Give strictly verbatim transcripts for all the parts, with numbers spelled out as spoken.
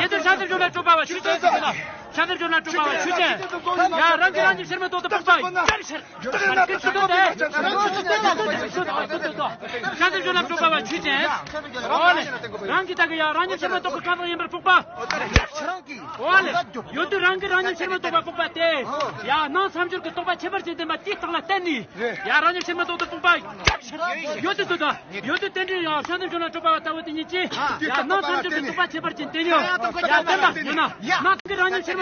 ཡེ་དུ་ཤ་ཚ་ཇོ་ལ་གྲོད་པ་བ་ཆུ་ཅན་ཟེར་ན། ཤ་ཚ་ཇོ་ལ་གྲོད་པ་བ་ཆུ་ཅན། ཡ་རང་གི་རང་གི་ཤར་མའི་ཏོག་ཏུ་པགས་པ་ཡར་ཤར། ཤ་ཚ་ཇོ་ལ་གྲོད་པ་བ་ཆུ་ཅན། ཨོ་ལེ། རང་གི་ད་གི་ཡ་རང་གི་ཤར་མའི་ཏོག་གི་རྐང་ལག་ཡིན་པར་ཕོག་པ། ཨོ་ལེ། ཡོད་དུ་རང་གི་རང་གི་ཤར་མའི་ཏོག་པ་ཕོག་པ་དེ། ཡ་ནང་མཚམས་སྦྱོར་གི་རྟོག་པ་ཁྱད་པར་ཅན་ལྡན་པ་དེའི་སྟེང་ལ་བརྟེན་ནས། ཡ་རང་གི་ཤར་མའི་ཏོག་ཏུ་ཕོག་པ་ཡར་ཤར། ཡོད་དུ་དུ་ད། ཡོད་དུ་རྟེན་འབྲེལ་ཡང་ཤ་ཚ་ཇོ་ལ་གྲོད་པ་བ་ལྟ་བུ་དེ་ཉིད་ཀྱིས། ཡ་ནང་མཚམས་སྦྱོར་གྱི་རྟོག་པ་ཁྱད་པར་ཅན་དེ་ཉིད། ཡ་བརྟེན་པ་ཡོད་ན། ནང་གི་རང་ཉིད་ཤར་མ།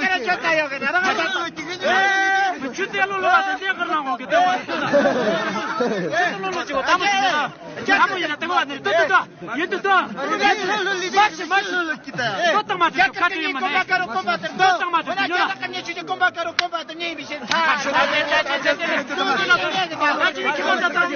ཁྱེད་རང་ཆོས་ལྟ་ཡོད་གི་ར་ར། ཆུ་ཏེ་ལོ་ལོ་བ་དེ་ཏེ་གར་ལང་གོ་གི་ཏེ་བ། ཆུ་ཏེ་ལོ་ལོ་ཅིག་བ་ཏ་མོ་ཅིག་ན། ཏ་མོ་ཡིན་ན་ཏེ་བ་ནི་ཏོ་ཏོ་ཏོ། ཡིན་ཏོ་ཏོ། མ་ཤི་མ་ཤི། ཏོ་ཏང་མ་ཏོ་ཏོ་ཁ་ཏོ་ཡིན་མ་ནི། ཏོ་ཏང་མ་ཏོ་ཏོ་ཉོ་ན།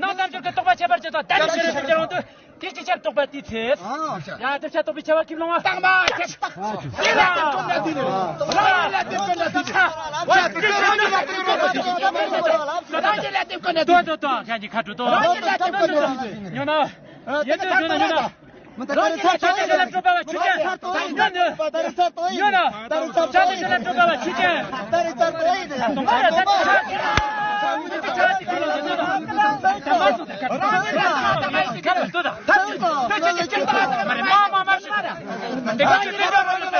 ནང་ཙམ་ཅིག་གི་རྟོགས་པ་ཁྱད་པར་ཅན་དང་དེ་ལྟར་ཤེས་རབ་ཀྱི་རང་དུ། དེ་ཅི་ཆར་རྟོགས་པ་དེའི་ཚེ། ཡ་དེ་ཆར་རྟོགས་པའི་ཆེ་བ་ཁྱིམ་ལོང་བ། དང་མ་ཁྱེར་ཏག་ཡེ་ར། རང་ལ་དེ་ཀུན་ནས་དེ་ཆ། ཡ་དེ་ཆ་ཡོད་ན་དེ་ཀུན་ནས་དེ་ཆ། ཏོ་ཏོ་ཏོ་ཁྱེད་ཀྱི་ཁ་ཏུ་ཏོ། རང་ལ་དེ་ཀུན་ནས་དེ་ཆ། ཉོ་ན། ཡེ་དེ་ཡོད་ན་ཉོ་ན། མི་ད་ད་རེས་ཚར་ཏོ་ཡིན་ད། ད་རེས་ཚར་ཏོ་ཡིན་ད། ད་རེས་ཚར་ཏོ་ཡིན་ད། ད་རེས་ཚར་ཏོ་ཡིན་ད། ད་རེས་ཚར་ཏོ་ཡིན་ད། ད་རེས་ཚར་ཏོ་ཡིན་ད།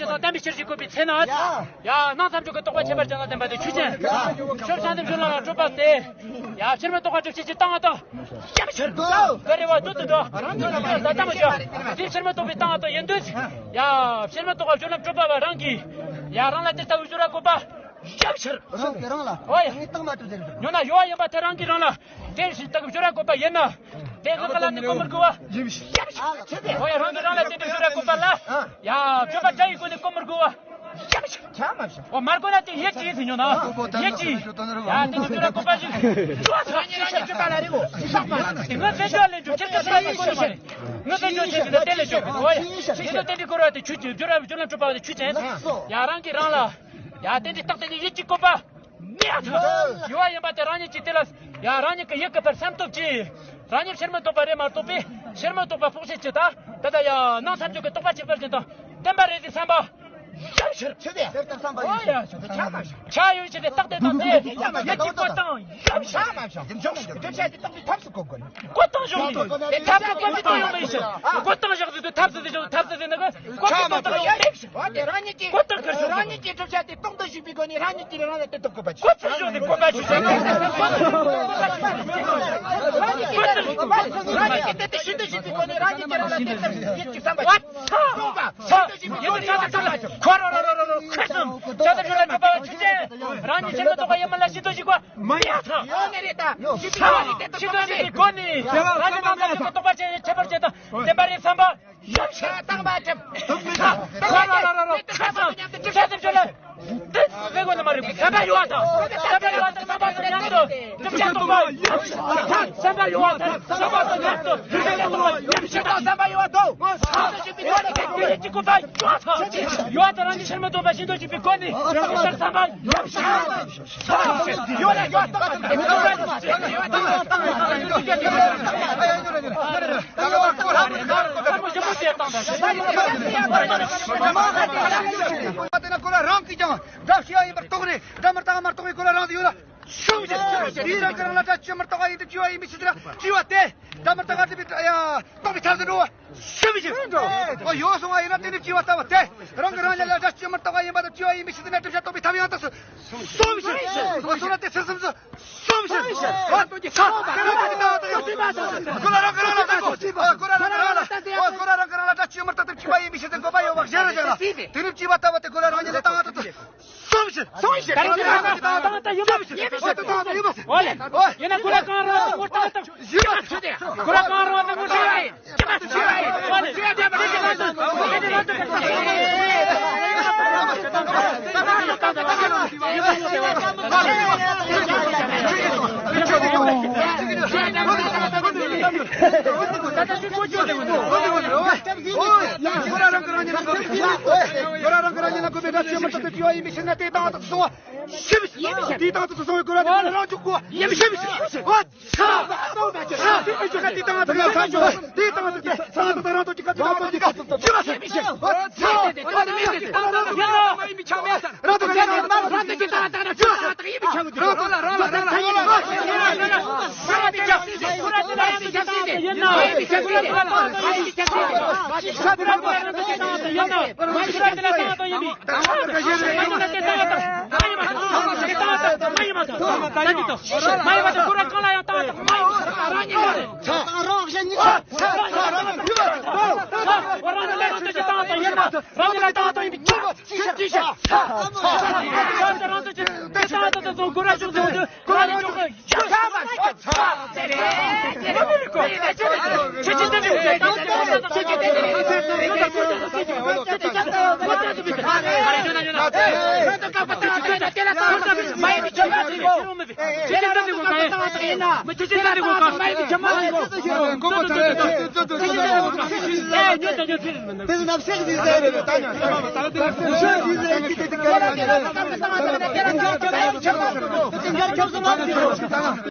ཅན་དང་བསྟན་པའི་ཕྱིར་ཞེས་བཀོད་པའི་ཚེ་ན། ཡ། ཡ། ནང་ཐམས་ཅད་ཀྱི་རྟོགས་པ་ཁྱད་པར་ཅན་དང་ལྡན་པ་དེ་ཆོས་ཅན། ཡ། ཕྱིར་བྱང་སེམས་སྦྱོར་ལམ་ལ་སྤྲོད་པ་སྟེ། ཡ། ཕྱིར་མི་ལྡོག་པ་སྒྲུབ་བྱེད་ཀྱི་སྟེང་དུ། ཞབས་ཕྱིར། ག་རེ་བ་སྡུད་དུ་འགྲོ། ད་ལྟ་མ་བྱ། དེ་ཕྱིར་མི་ལྡོག་པའི་སྟེང་དུ་ཡིན་དུས། ཡ། ཕྱིར་མི་ལྡོག་པ་སྦྱོར་ལམ་སྤྲོད་པ་བ་རང་གིས། ཡ། རང་ལ་དེ་ལྟ་བུའི་སྦྱོར་བ་བཀོད་པ། ཞབས་ཕྱིར། རང་གིས་རང་ལ། ཨོ་ཡ། ངས་བཏང་མ་ཐུབ་ཟེར་འདུག་ཉོ་ན་ཡོད་པ་ཡིན་པ་དེ་རང་གིས་རང་ལ། དེ་བཞིན་དག་སྦྱོར་བ་བཀོད་པ་ཡིན་ན། དེ་ངག་གི་ལམ་ནས་བཀོད་མི་དགོས་པ། ཞབས་ཕྱིར། ཨོ་ཡ། རང་གིས་རང་ལ་དེ་འདྲའི་སྦྱོར་བ་བཀོད་པ་ལ། ཡ། སྦྱོར་བ་སྒྲ་ཡི་སྒོ་ནས་བཀོད་མི་དགོས་པ། ཞབས་ཕྱིར། ཆ་མ་ཞབས། ཨོ། མར་བཀོད་ན་དེ་ཡིད་ཀྱིས་ཟིན་ཡོང་ན། ཡིད་ཀྱིས། ཡ། དེ་ནི་སྦྱོར་བ་བཀོད་པ་ཞིག་ཅོ་ཐ། ངས་རང་ཉིད་སྤྱོད་པ་ལ་རེ་བོ། ངས་དཔེ་བརྗོད་ལེན་རྒྱུ་ཁྱེད་ཀྱི་སྤྱོད་པ་བཀོད་ནི་མ་རེད། ངས་དཔེ་བརྗོད་བྱེད་ཀྱི་འདི་དེ་ལས་བརྗོད། ཨོ་ཡ། དེ་ནི་དེ་འདྲའི་སྐོར་བ་དེ་ཆོས་ཅན། སྦྱོར་བ་སྦྱོར་ལམ་སྤྲོད་པ་དེ་ཆོས་ཅན། ཡ། རང་གིས་རང་ལ། ཡ། དེ་འདྲའི་རྟགས་དེ་ཉིད་ཡིད་ཀྱིས་བཀོད་པ། མེད་ཐལ། ཡོད་པ་ཡིན་པ་དེ་རང་ཉིད་ཀྱིས་དེ་ལ། ཡ། རང་ཉིད་ཀྱི་ཡིད་ཀྱི་བར་སེམས་སྟོབས་ཀྱིས། རང་ཉིད་ཕྱིར་མི་ལྡོག་པ་རེད་མ་གཏོགས་པས། ཕྱིར་མི་ལྡོག་པ་ཕོག་བྱེད་ཀྱི་ད། དེ་ལྟ་ཡ། ནང་ཐམས་ཅད་ཀྱི་རྟོགས་པ་ཁྱད་པར་ཅན་དང་ལྡན་པ་རེད་ཟེར་བསམ་པ། ཞབས་ཕྱིར། ཆོས་དེ། ཨོ་ཡ། ཆ་མ་ཞབས། ཆ་ཡོད་ཕྱིར་དེ་རྟགས་དེ་དང་དེ། ཡིད་ཀྱིས་བཀོད་སྟངས། ཞབས་ཕྱིར། ཆ་མ་ཞབས། དེ་ཆོས་མ་ཞབས། དེ་ཆ་དེ་རྟགས་དེ་ཐབས་སུ་བཀོད་དགོས། བཀོད་སྟངས་གཞོགས་ནས། དེ་ཐབས་སུ་བཀོད་མི་གཏོང་ཡོང་མེད་ཕྱིར། བཀོད་སྟངས་བཞག་ཟེར་དུས་ཐབས་སུ་ཟེར། ཐབས་སུ་ཟེར་ན་གི་བཀོད་མི་གཏོང་སྟངས་ཡོང་མེད་ཕྱིར། འོ་དེ་རང་ཉིད་ཀྱིས། བཀོད་སྟངས་གར་ཞོག་རང་ཉིད་ཀྱིས་བསྒྲུབ་བྱ་དེ་སྟོང་དུ་ཞུགས་པའི་སྒོ་ནས་རང་ཉིད་ཀྱིས་རང་ལ་དེ་སྟོང་བཀོད་པ་བྱེད། བཀོད་ཚུལ་བཞག་ནས་བཀོད་པ་ཞུ་བྱ། རང་ཉིད་ཀྱིས་དེ་ལྟར་ཤིན་ཏུ་ཞིབ་པའི་སྒོ་ནས་རང་ཉིད་ཀྱིས་རང་ལ་དེ་ལྟར་ཡིད་ཀྱིས་བསམ་པ་བྱེད། སྟོང་པ། ཤིན་ཏུ་ཞིབ་པའི་སྒོ་ནས་རང་ལ་བསམ་པ་བྱེད། ཁོ་ར་ར་ར་ར་ར་ཁོ་ཙམ་བྱ་དང་སྦྱོར་ལ་སྤྲོད་པ་ཆོས་ཅན། རང་ཉིད་ཕྱིར་མི་ལྡོག་པ་ཡིན་མིན་ལ་ཤིན་ཏུ་ཞིབ་པ། མ་ཡ་ཐ། ཡོད་ནི་རེད་ད། ཞིབ་པའི་སྒོ་ནས་དེ་ལྟར། ཤིན་ཏུ་ཞིབ་པའི་སྒོ་ནས་རང་ཉིད་རྣམ་དག་གི་རྟོགས་པ་ཆེ་ཁྱད་པར་ཅན་དང་ལྡན་པ་རེད་བསམ་པ། ཡབ་ཤ་སྟག་མ་ཁྲིམས། ཁ་ཁ་ར་ར་ར་ར་ཁ་སང་ཁ་སང་ཅི་ལ། དེ་ཟེར་གོ་ནི་མ་རེད། བསམ་པ་ཡོད་པ་དང་། བསམ་པ་ཡོད་པ་དང་བསམ་པ་དང་མཉམ་དུ་གྲུབ་ཆ་རྟོགས་པ། བསམ་པ་ཡོད་པ་དང་བསམ་པ་དང་མཉམ་དུ་གྲུབ་ཆ་རྟོགས་པ། ཡབ་ཤ་དང་བསམ་པ་ཡོད་པ་དང་། ཁ་སང་ཅི་པའི་ཐོག་ནས་ཁྱེད་ཀྱི་གོ་པ་ཡོད་པ་དང་། ཡོད་པ་དང་རང་གི་ཕྱིར་མི་ལྡོག་པ་ཤིན་ཏུ་ཞིབ་པའི་སྒོ་ནས་དེ་ལྟར་བསམ་པ་ཡབ་ཤ། ཁོ་ལ་རང་གིས་ཀྱང་སྒྲ་ཤེས་པ་ཡིན་པར་རྟོགས་ནས་སྒྲ་མི་རྟག་པ་མ་རྟོགས་པའི་སྒོ་ལ་རང་དུ་ཡོད་ན་ཤུགས་ཀྱིས་དེའི་རང་གིས་རང་ལ་སྒྲ་ཅི་མི་རྟག་པ་ཡིན་དུ་བཅོས་པ་ཡིན་པའི་ཕྱིར་དུ་ལ་བཅོས་པ་སྟེ། སྒྲ་མི་རྟག་པ་སྒྲུབ་པའི་རྟོགས་པའི་ཐབས་སུ་འགྲོ་བ། ཞིབ་ཞིབ། ཨོ་ཡོད་སོང་བ་ཡིན་ན་དེ་ནི་བཅོས་པ་ལྟ་བུ་སྟེ། རང་གིས་རང་ཉིད་ལ་སྒྲ་ཅི་མི་རྟག་པ་ཡིན་པ་དང་བཅོས་པ་ཡིན་པའི་ཕྱིར་དུ་ན་བསྒྲུབ་བྱ་རྟོགས་པའི་ཐབས་ཡང་དག་སོ། གསུམ་བཞི། ཨོ་སོང་ན་དེ་ཚེ་གསུམ་སོ། གསུམ་བཞི། ཨོ་ཏོ་ཀྱི་ཚ། ཀུ་ལ་རང་ཀུ་རང་ལ་ཀུ་ལ་རང་ཀུ་རང་ལ་ཀུ་རང་ལ་ད་ཅི་མི་རྟག་ཏུ་བཅོས་པ་ཡིན་པའི་ཕྱིར་དུ་འགོད་པ་ཡོད་པ་གཞན་ལ་བཞག་ལ། དེ་ནི་བཅོས་པ་ལྟ་བུ་སྟེ་ཀུ་ལ་རང་ཉིད་ལ་བཏང་བ་དང་དུ། གསུམ་བཞི། གསུམ་བཞི། ད་རེས་ཀྱི་ད་ད་ད་ཡོད་པ་ཟེར། ཡོད་པ་ཟེར། ཨོ་ལེ། ཨོ། ཡིན་ན་ཀུ་ལ་གང་རང་ལ་ངོ་ཏག་ཏག་ཡོད་པ་ཟེར། ཀུ་ལ་གང་རང་ལ་ངོ་ཏག་ཏག